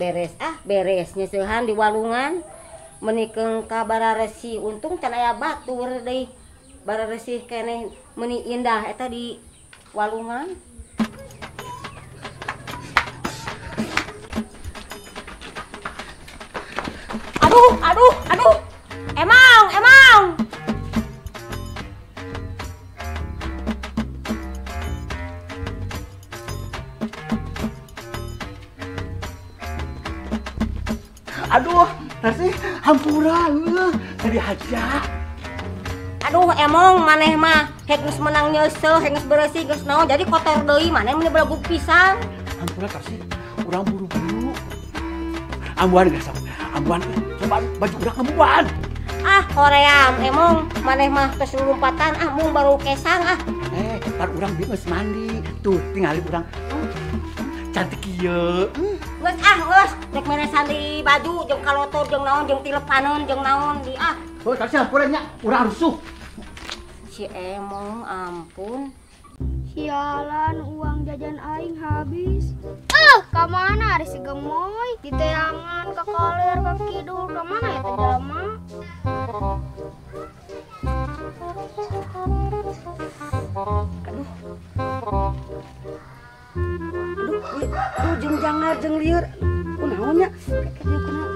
Beres ah, beres nyeusehan di walungan. Menikeung ka bararesi untung can aya batur deui. Bararesi keneh meuni indah eta di walungan. Aduh, aduh, aduh. Emang, emang. Aduh, nasi hampura tadi aja. Aduh, emang maneh mah hek geus menang nyeuseuh, hek geus beresih, geus naon jadi kotor deui maneh mun belagu pisan. Hampura tarsi, urang buru-buru. Ambuan geus, ambuan. Coba baju urang ambuan. Ah, hoream emang maneh mah geus lompatan ah mung baru kesang ah. Pan urang geus mandi. Tuh tingali urang. Cantik ieu. Geus ah, geus rek meresan di baju jeung kalotor jeung naon jeung tilepaneun jeung naon di ah. Oh, tarsi hampura nya, urang rusuh. Si emong ampun. Sialan, uang jajan aing habis. Ka mana ari si gemoy? Di teangan, ka kaler, ka kidul, ka mana ya teh jelema? Aduh. Aduh, aduh jeung jangar jeung lieur. Kunaon nya? Kunaon?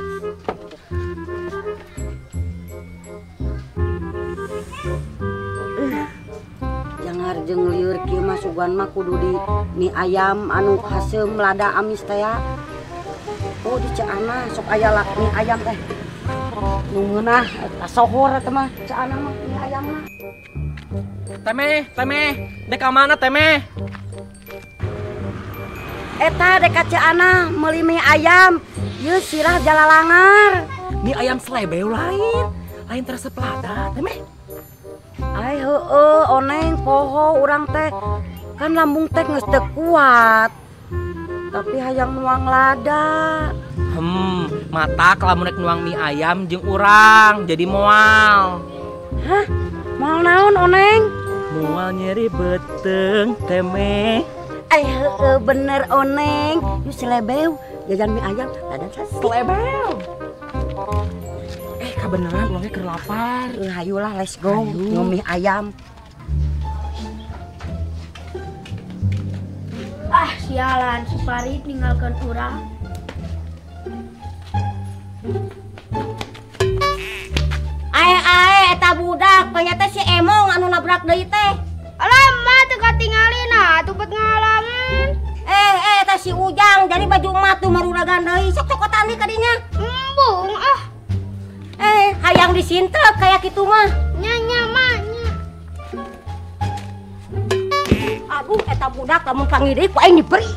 Jangar jeung lieur kieu mah sugan mah kudu di mie ayam anu haseum lada amis teh ya. Oh di Ceana sok aya lah mie ayam teh. Nu ngeunah eta sohor eta mah Ceana mah mie ayam mah. Temeh, temeh, dek ka mana temeh? Eta dek ka Ceana meuli mie ayam, ieu sirah jalalangar. Mie ayam selebeu lain, lain resep lada temeh. Ai heueuh oneng poho urang teh kan lambung teh geus teu kuat. Tapi hayang nuang lada. Matak lamun rek nuang mie ayam jeung urang jadi moal. Hah? Moal naon oneng? Moal nyeri beuteung temeh. Ai heueuh bener oneng. Yuk selebeu jajan mie ayam lada selebeu. Kebeneran uangnya keur lapar. Hayulah let's go. Ngomih ayam. Ah sialan si Farid ninggalkeun urang. Ae ae eta budak ternyata si Emong anu nabrak deui teh. Alah mah teu katingalina atuh bet ngalangan. Eta si Ujang jadi baju emak tuh maruragan deui sok cokotan deui ka dinya. Embung ah. Hayang disintrek kayak gitu mah. Nya nya mah nya. Aduh eta budak lamun panggil deui ku aing diberi.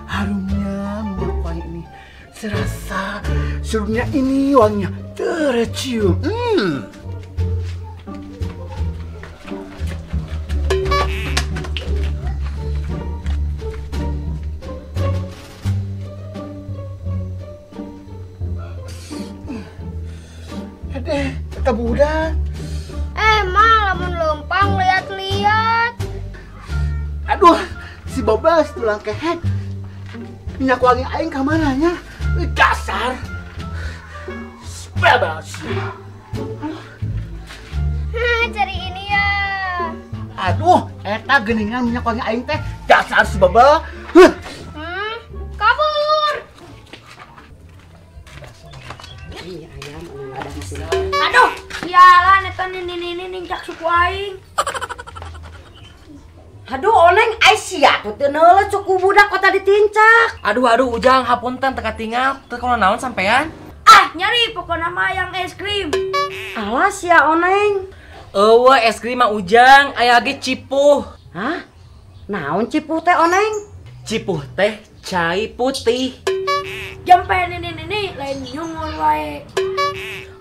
Harumnya minyak wangi ini serasa serunya ini wanginya tercium. Deh, eta budak. Mah lamun lempang lihat-lihat. Aduh, si Bobas tulang kehek. Minyak wangi aing ka mana nya? Dasar. Bebas. Cari ini ya. Aduh, eta geuningan minyak wangi aing teh. Dasar si Bobas. Kabur. Ih, ayam anu lada mesin. Aduh, sialan eta nini-nini nincak suku aing. Aduh, oneng ai sia tuh teu neuleuh suku budak kota ditincak. Aduh, aduh Ujang hapunten teu katingal, teu kunaon sampean? Ah, nyari pokona mah yang es krim. Alah sia oneng. Eueuh es krim mah Ujang, aya ge cipuh. Hah? Naon cipuh teh oneng? Cipuh teh cai putih. Jampe nini-nini lain nyungul wae.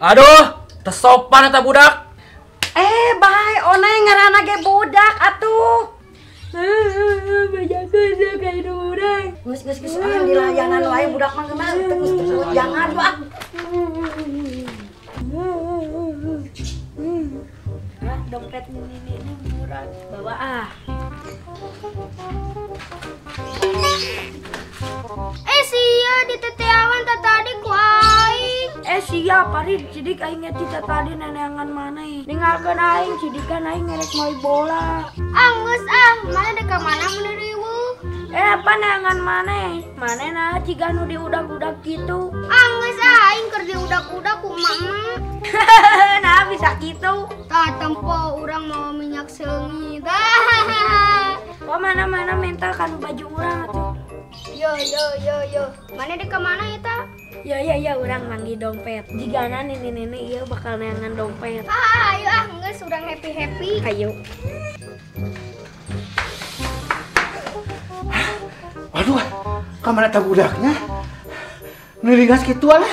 Aduh, teu sopan eta budak. Bae oneng ngaranna ge budak atuh. Bejakeun ka hidung urang. Geus geus geus ah dilayanan wae budak mah geuna teu geus teu jangan ah. Dompet nini-nini murah bawa ah. Sia di teteawan tadi ku aing. Sia Parid sidik aing teh tadi neneangan maneh. Ninggalkeun aing sidikan aing ngerek main bola. Anggeus ah, mana dek ka mana mun riweuh? Apa neangan maneh? Maneh nah ciga nu diudak-udak kitu. Anggeus ah, aing keur diudak-udak ku emak-emak. Nah bisa kitu. Tah tempo urang mau minyak seungit. Kok mana-mana mental kan baju urang atuh. Yo yo yo yo. Mana dek ka mana eta? Yo yo yo urang manggih dompet. Jigana nenek-nenek ieu bakal neangan dompet. Ah, ayo ah geus urang happy-happy. Ayo. Waduh, ka mana tah budaknya? Neuringas kitu lah.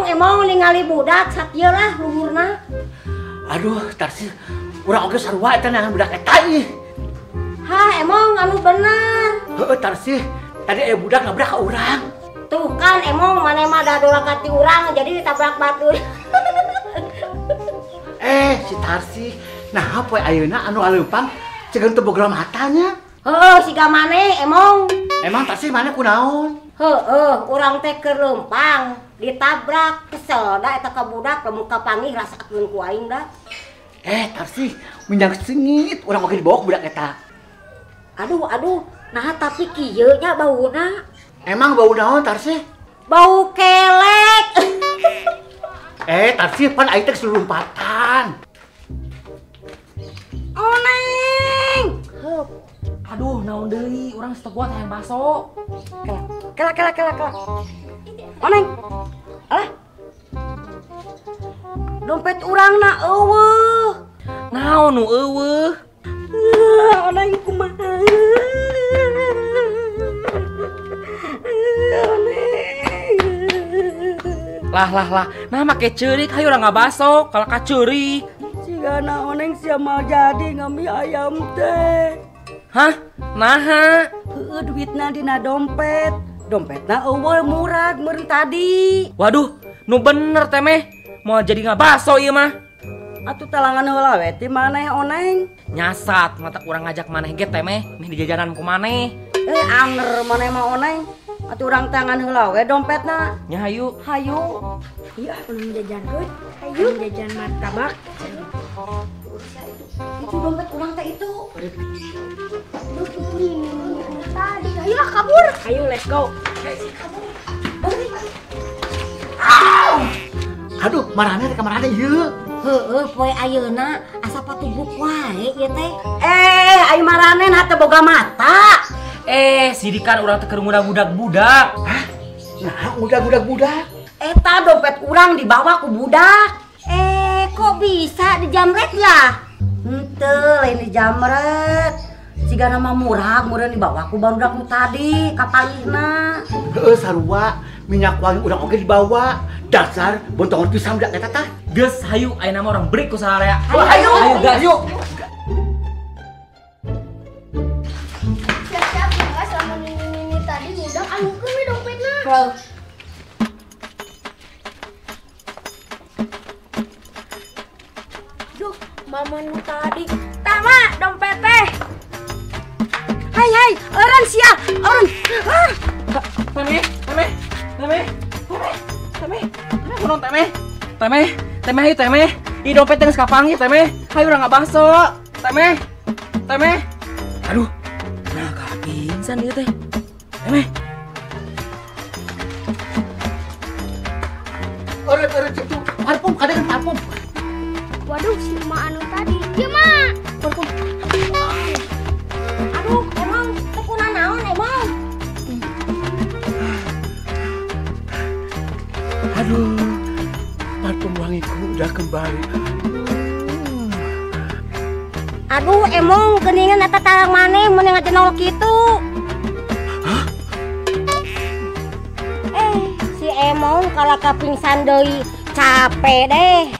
Emong ningali budak sakieu lah luhurna. Aduh, tarsi urang oge sarua eta neangan budak eta ih. Hah, emong anu bener. Heeh, tarsi tadi aya budak nabrak ka urang. Tuh kan emong maneh mah da doraka ti urang jadi ditabrak batur. Si Tarsi, nah poe ayeuna anu aleumpang cegeun teu boga matanya. Heeh, siga maneh emong. Emang Tarsi maneh kunaon? Heeh, urang teh keur leumpang ditabrak kesel da eta ka budak lamun kapanggih rasakeun ku aing da. Tarsi, minyak sengit urang oge dibawa ku budak eta. Aduh, aduh, nah tapi kieu nya bauna. Emang bau naon Tarsi? Bau kelek. Tarsi pan aing teh selumpatan. Oh, Neng. Hup. Aduh, naon deui, urang stok kuat hayang baso. Kela kela kela kela. Oh, Neng. Alah. Dompet urang na eueuh. Naon nu eueuh? Oneng kumaha? Lah lah lah, nah make ceurik hayu urang ngabaso, kalau ka ceurik. Sigana oneng sia mau jadi ngambil ayam teh. Hah? Naha? Heueuh duitna dina dompet. Dompetna eueuh murag meureun tadi. Waduh, nu bener teh meh. Moal jadi ngabaso ieu mah. Atuh talangan heula we ti maneh oneng. Nyasat mata urang ngajak maneh ge teh meh, meh dijajanan ku maneh. Anger maneh mah oneng. Atuh urang tangan heula we dompetna. Nya hayu. Hayu. Ieu urang jajankeun. Hayu jajan martabak. Itu dompet urang teh itu. Tadi ayo lah kabur. Ayo let's go. Aduh, marane teh kamarana ieu. Heeh, poe ayeuna asa patubuk wae ieu teh. Ayo marane nah teu boga mata. Sidikan urang teh keur ngudag-budak-budak. Hah? Nah, ngudag-budak-budak. Eta dompet urang dibawa ku budak. Kok bisa dijamret ya? Henteu, lain dijamret. Sigana mah murah, meureun dibawa ku barudak nu tadi kapalina. Heeh, sarua minyak wangi urang oge dibawa. Dasar bontongan pisan budak eta tah. Geus hayu ayeuna mah urang break ku sararea. Hayu, hayu. Siap-siap enggak selama nini tadi ngudak anukeun we dompetna. Duh, mama nu tadi. Tama dompet teh. Hai hai, eureun sia, eureun. Teme, teme, teme, teme, teme, teme, kunaon teme? Teme, teme hayu teme. Ih dompet geus kapanggih teme. Hayu urang ngabaso. Teme, teme. Aduh, nah kapingsan ieu teh. Teme. Eureun eureun itu parfum kadegan parfum. Waduh, si emak anu tadi. Ieu mah parfum. Aduh, emang teu kunanaon emang. Aduh, parfum wangiku udah kembali. Aduh, emong geuningan eta talang maneh mun ngajenol kitu. Hah? Si emong kalah kapingsan deui, capek deh.